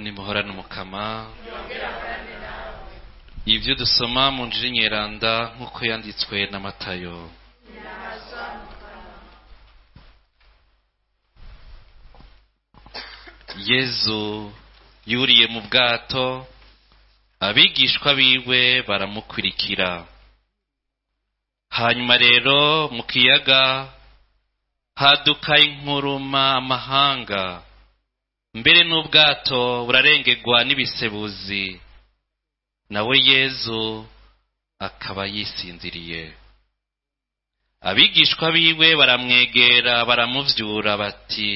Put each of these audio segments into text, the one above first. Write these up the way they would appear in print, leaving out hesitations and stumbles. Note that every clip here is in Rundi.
Nimuhorane Umukama. Ibyo dusoma mu Njiri Nyeranda nk'uko yanditswe na Matayo. Yezu yuriye mu bwato, abigishwa biwe baramukurikira. Hanyuma rero mu kiyaga haduka inkuruma amahanga, mbere n'ubwato burarengerwa n'ibisebuzi, nawe Yezu akaba yisinziriye. Abigishwa biwe baramwegera baramuvyura bati: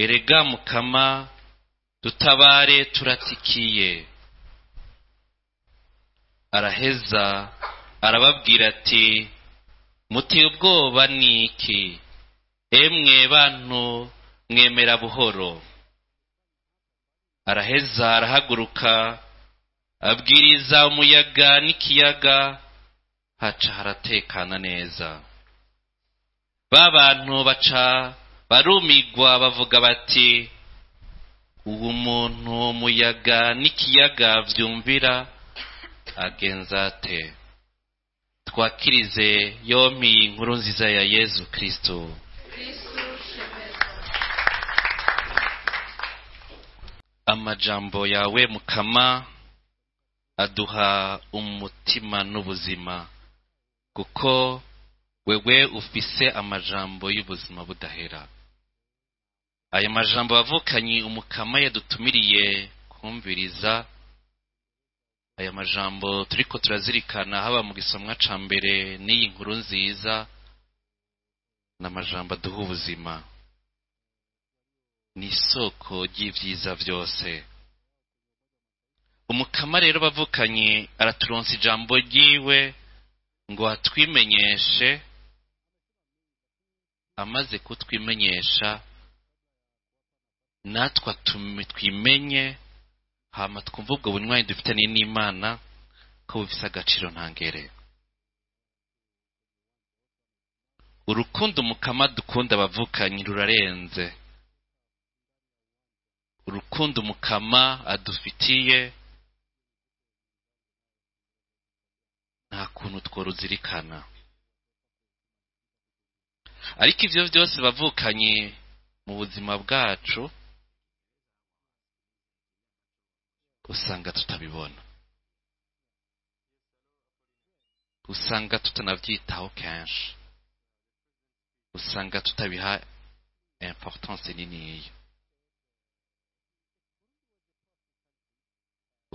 erega Mukama, dutabare turatikiye. Araheza arababwira ati: muteye ubwoba niki, emwe bantu mwemera buhoro? Araheza arahaguruka abwiriza umuyaga n'ikiyaga, haca haratekana neza. Ba bantu baca barumigwa bavuga bati: uwo muntu umuyaga n'ikiyaga vyumvira agenza ate? Twakirize yompi inkuru nziza ya Yezu Kristo. Amajambo yawe Mukama aduha umutima n'ubuzima, kuko wewe ufise amajambo y'ubuzima budahera. Ayo majambo bavukanye Umukama yadutumiriye kumviriza, aya majambo turiko turazirikana haba mu gisomwa ca mbere n'iyi nkuru nziza, n'amajambo aduha ubuzima, ni isoko ry'ivyiza vyose. Umukama rero bavukanye araturonsa ijambo ryiwe ngo atwimenyeshe. Amaze kutwimenyesha natwe twimenye, hama twumve ubwo bunywanyi dufitaniye n'Imana ko bufise agaciro ntangere. Urukundo Umukama dukunda abavukanyi rurarenze. Urukundo Umukama adufitiye nta kuntu tworuzirikana. Ariko ivyo vyose bavukanye mu buzima bwacu usanga tutabibona, usanga tutanavyitaho kenshi, usanga tutabiha importance niniya,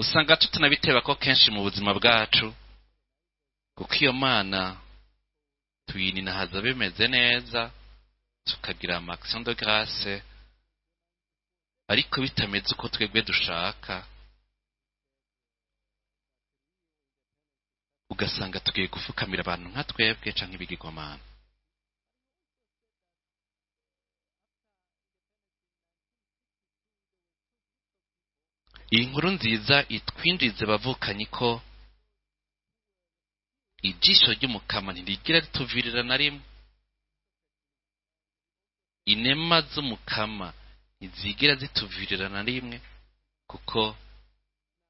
usanga tutanabitebako kenshi mu buzima bwacu, kuko iyo Mana tuyininahaza bimeze neza, tukagira ama action de grâce, ariko bitameze uko twebwe dushaka, ugasanga tugiye gufukamira abantu nka twebwe canke ibigirwamana. Iyi nkuru nziza itwinjize bavukanyi ko ijisho ry'Umukama ntirigira rituvirira na rimwe. Inema z'Umukama ntizigera zituvirira na rimwe, kuko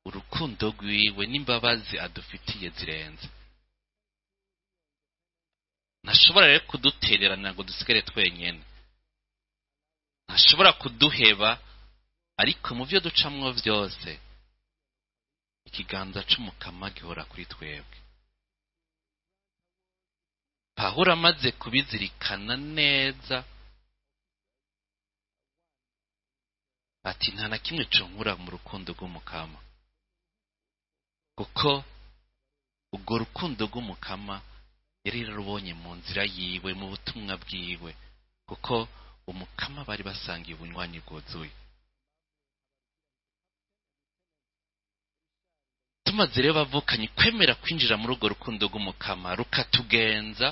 urukundo rwiwe n'imbabazi adufitiye zirenze. Ntashobora rero kudutererana ngo dusigare twenyene, ntashobora kuduheba, ariko mu vyo ducamwo vyose ikiganza c'Umukama gihora kuri twebwe. Pawulo amaze kubizirikana neza ati: nta na kimwe conkura mu rukundo rw'Umukama, kuko urwo rukundo rw'Umukama yari yararubonye mu nzira yiwe, mu butumwa bwiwe, kuko Umukama bari basangiye ubunywanyi bwuzuye. Tumaze rero bavukanye kwemera kwinjira muri urwo rukundo rw'Umukama rukatugenza,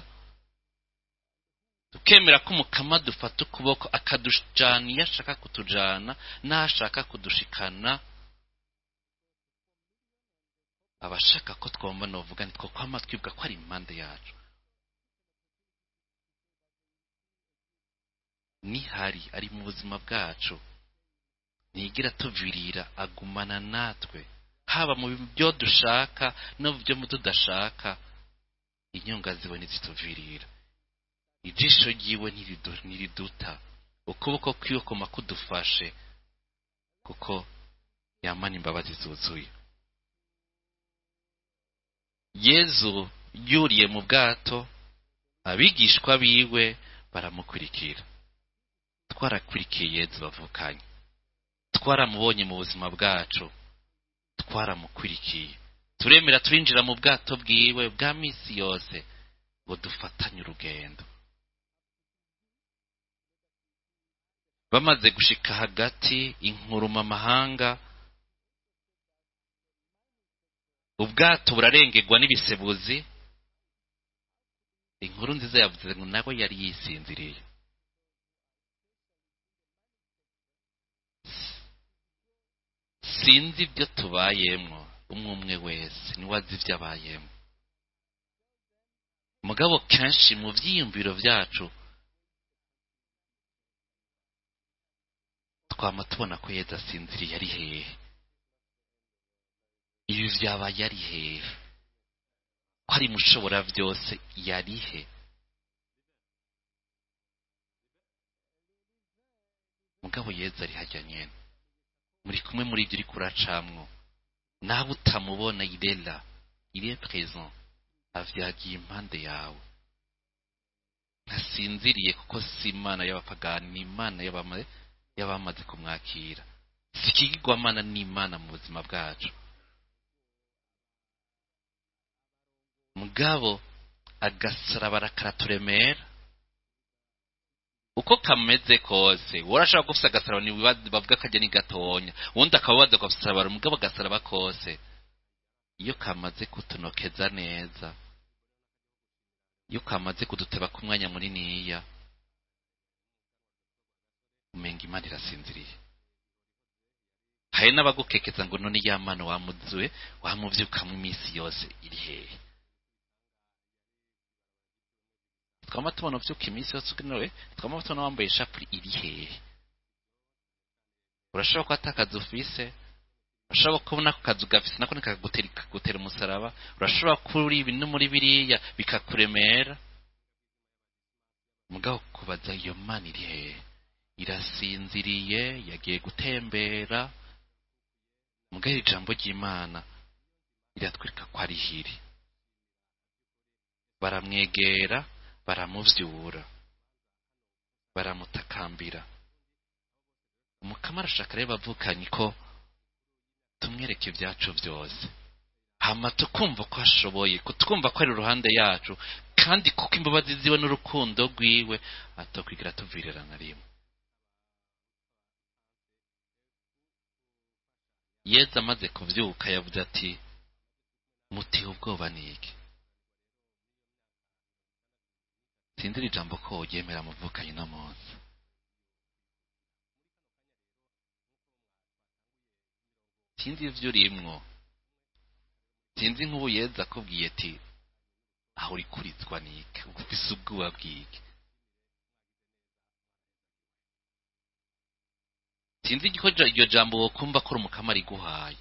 tukemera ko Umukama dufata ukuboko akadujana iyo ashaka kutujana n'aho ashaka kudushikana, abashaka ko twomba novuga nitwo kwama twibwa ko ari impande yacu. Nihari ari mu buzima bwacu, Ntiyigira tuvirira, agumana natwe haba mu byo dushaka no mu byo tudashaka. Inyonga ziwe ntizituvirira, ijisho ryiwe ntiriduta, ukuboko kwiwe kuma kudufashe, kuko yamana imbabazi zuzuye. Yezu yuriye mu bwato, abigishwa biwe baramukurikira. Twarakurikiye Yezu bavukanye, twaramubonye mu buzima bwacu, twaramukurikiye, turemera turinjira mu bwato bwiwe bwa misi yose ngo dufatanye urugendo. Bamaze gushika hagati inkuruma amahanga, ubwato burarengerwa n'ibisebuzi. Inkuru nziza yavuze ngo nawe yari yisinziriye. Sinzi ibyo tubayemwo, umwe umwe wese niwe azi ibyo abayemwo. Mugabo kenshi mu vyiyumviro vyacu twama tubona ko Yezu asinziriye. Ari hehe? Ibi vyabaye ari hehe? Ko ari mushobora vyose, yari he? Mugabo Yezu ari harya nyene, muri kumwe muri ivyo uriko uracamwo, nawe utamubona, il est là, il est présent, avyagiye impande yawe. Ntasinziriye kuko si Imana y'abapagani, ni Imana y'abamaze kumwakira. Si ikigirwamana, ni Imana mu buzima bwacu. Mugabo agasaraba karaturemera uko kameze kose. Urashobora gufisa agasaraba, ni bavuga kajya ni gatonya, uwundi akababaza agasaraba. Mugabo agasaraba kose iyo kamaze kutunokeza neza, iyo kamaze kuduteba ku mwanya muniniya, umenga Imana irasinziriye. Hari n'abagukekeza ngo none ya mana wamuzuye wamuvyukamwo iminsi yose iri hehe? Twama tubona uvyuka iminsi yose ukenewe, twama tubona wambaye ishapure, iri hehe? Urashobora kuba ata kazi ufise, urashobora kubona ako kazi ugafise nako kagutera umusaraba, urashobora kuba uri ibi no muri biriya bikakuremera. Mugabo kubaza iyo mana iri hehe? Irasinziriye, yagiye gutembera. Mugabo ijambo ry'Imana riratwereka ko ari hiri. Baramwegera, baramuvyura, baramutakambira. Umukama arashaka rero bavukanye ko tumwereke ibyacu vyose, hama tukumva ko ashoboye, twumva ko ari iruhande yacu, kandi kuko imbabazi ziwe n'urukundo rwiwe atokwigira tuvirira na rimwe. Yezu amaze kuvyuka yavuze ati mutiwe ubwoba niki? Sinzi ijambo ko woryemera muvukanye no munsi. Sinzi ivyo urimwo, sinzi nk'ubu Yezu akubwiye ati aho urikurizwa niki, ufise ubwoba bwiki? Sinzi ko iryo jambo wokumva ko umukama ariguhaye.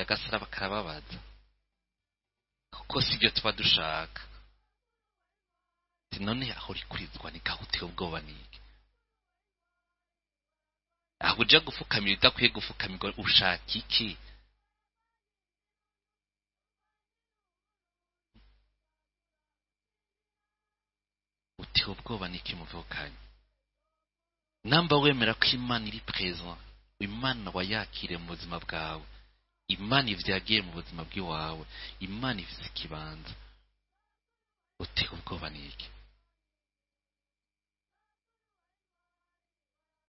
Agasaraba karababaza kuko sibyo tuba dushaka. None aho urikurizwa niki, aho uteye ubwoba niki? Aho uja gufukamira udakwiye gufukamirwa ushaka iki? Uteye ubwoba niki muvukanye? Namba wemera ko Imana iri présent, Imana wayakire mu buzima bwawe, Imana ivyagiye mu buzima bw'iwawe, Imana ifise ikibanza, uteye ubwoba niki?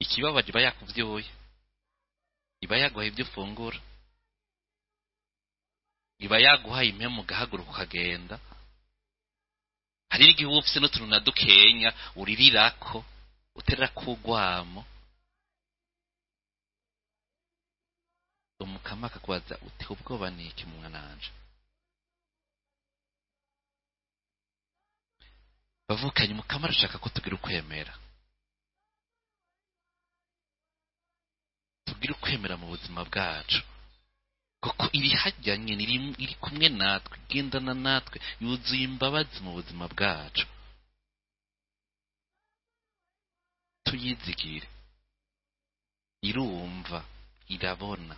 Ikibabaje iba yakuvyuye, iba yaguhaye ivyo ufungura, iba yaguhaye impemu ugahaguruka ukagenda. Hari n'igihe uba ufise n'utuntu na dukenya uririrako, utererako urwamo. Umukama akakubaza uti ubwoba niki mwana wanje? Bavukanye, Umukama arashaka ko tugira ukwemera, tugira ukwemera mu buzima bwacu, kuko iri hajya nyene iri kumwe natwe, igendana natwe, yuzuye imbabazi mu buzima bwacu. Tuyizigire, irumva, irabona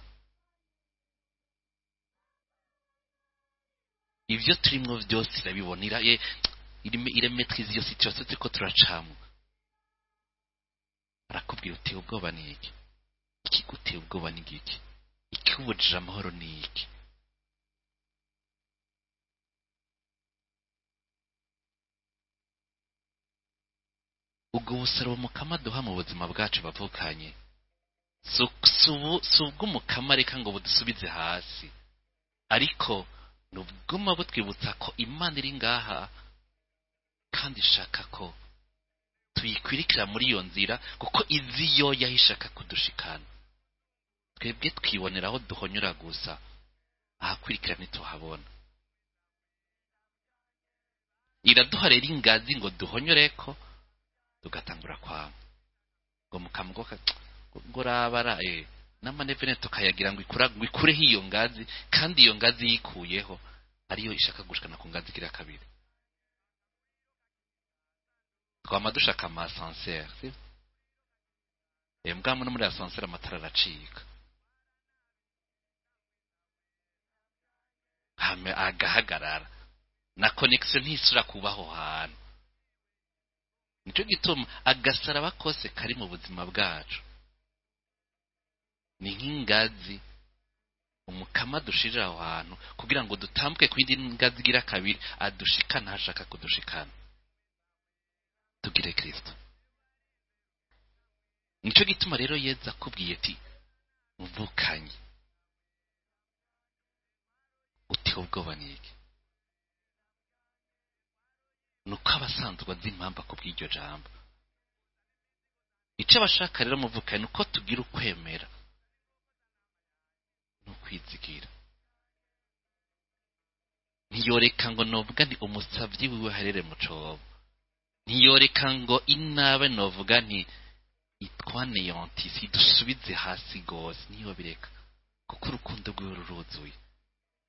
ivyo turimwo vyose, irabibona, iremetrize iyo situation turiko turacamwo. Arakubwira uti ubwoba ni iki? Ikiguteye ubwoba ni iki? Ikubujije amahoro ni iki? Ubwo busaraba Umukama aduha mu buzima bwacu bavukanye, si ubw'Umukama reka ngo budusubize hasi, ariko ni ubwuma butwibutsa ko Imana iri ngaha kandi ishaka ko tuyikwirikira muri iyo nzira, kuko izi yo yahishaka kudushikana. Twebwe twibonera aho duhonyora gusa, ahakwirikira ntituhabona. Iraduha rero ingazi ngo duhonyoreko, tugatangura kwama ngo mukamugoka ngo rabara n'amanevene tukayagira ngo ngo ikureho iyo ngazi, kandi iyo ngazi yikuyeho ariyo ishaka gushikana ku ngazi igira kabiri. Twama dushaka ama ascenseur, si? Mbwa no muri ascenseur amatara aracika, hame agahagarara, na connection ntisura kubaho hantu. Nico gituma agasaraba kose kari mu buzima bwacu ni nk'ingazi Umukama adushirira aho hantu kugira ngo dutambuke ku yindi ngazi igira kabiri, adushikana aho ashaka kudushikana. Tugire Kristo. Nico gituma rero Yezu akubwiye ati muvukanye, utewe ubwoba ni iki? Nuko abasanzwe azi impamvu akubwiye iryo jambo. Icyo abashaka rero muvukanye nuko tugira ukwemera n'ukwizigira. Ntiyoreka ngo novuga nti umusavyi wiwe harere mu cobo, ntiyoreka ngo inabe novuga nti itwaneyantisi idusubize hasi gose, ntiyobireka, kuko urukundo rwiwe ruruzuye.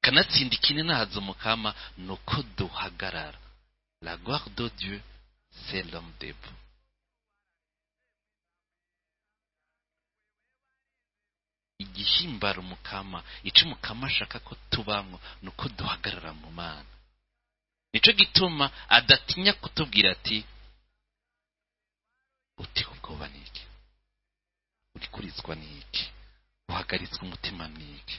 Kanatsinda ikindi nahaza Umukama nuko duhagarara. La gloire de Dieu, c'est l'homme debout. Igihimbara Umukama, ico Umukama ashaka ko tubamwo nuko duhagarara mu Mana. Nico gituma adatinya kutubwira ati utewe ubwoba ni iki? Urikurizwa ni iki? Uhagaritswe umutima ni iki?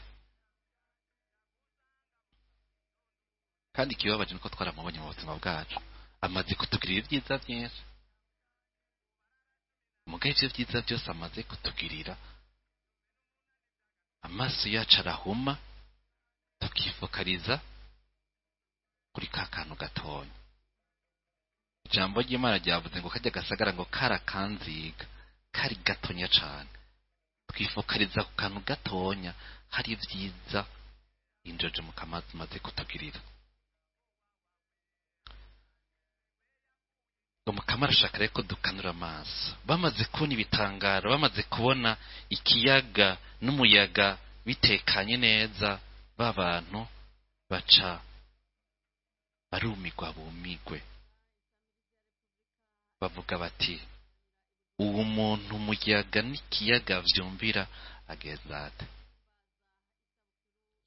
Kandi ikibabaje nuko twaramubonye mu buzima bwacu, amaze kutugirira ibyiza byinshi. Mugabo ivyo vyiza byose amaze kutugirira, amaso yacu arahuma, tukifokaliza kuri ka kantu gatonya. Ijambo ry'Imana ryavuze ngo kajya gasagara ngo karakanziga, kari gatonya cane. Twifokaliza ku kantu gatonya, hari ivyiza injojo mu kamazi maze kutugirira. Umukama arashaka rero ko dukanura amaso. Bamaze kubona ibitangaro, bamaze kubona ikiyaga n'umuyaga bitekanye neza, ba bantu baca barumigwa bumigwe. Bavuga bati uwo muntu umuyaga n'ikiyaga vyumvira ageza ate?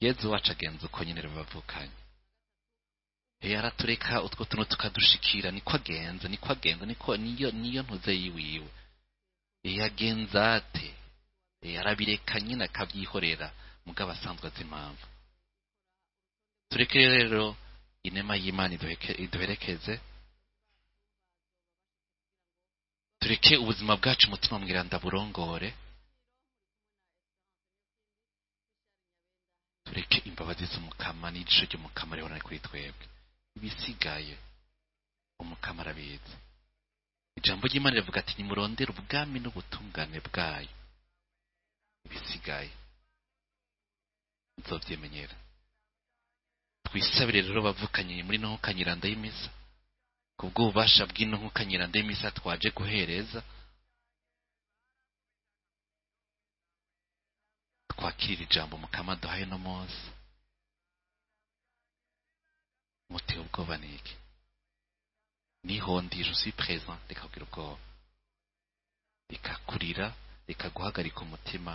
Yezu wacu agenza uko nyene bavukanye. Yaratureka utwo tuntu tukadushikira, niko agenza, niko agenza, niko niyo ntuze yiwiwe. Yagenza ate? Yarabireka nyine akabyihorera, mugabo asanzwe azi impamvu. Tureke rero inema y'Imana iduherekeze, tureke ubuzima bwacu umutima mweranda burongore, tureke imbabazi z'Umukama n'ijisho ry'Umukama rihorane kuri twebwe. Ibisigaye Umukama arabizi. Ijambo ry'Imana rivuga ati nimurondere ubwami n'ubutungane bwayo, ibisigaye nzovyimenyera. Twisabire rero bavukanye muri no kanyiranda y'imisa, Kubw'ububasha bw'ino nkuka nyirandemisa twaje guhereza, twakirira ijambo Mukama duhaye no munsi. Muteye ubwoba niki? Nihondi je suis présent, rikakugira ubwoba, rikakurira, rikaguhagarika umutima.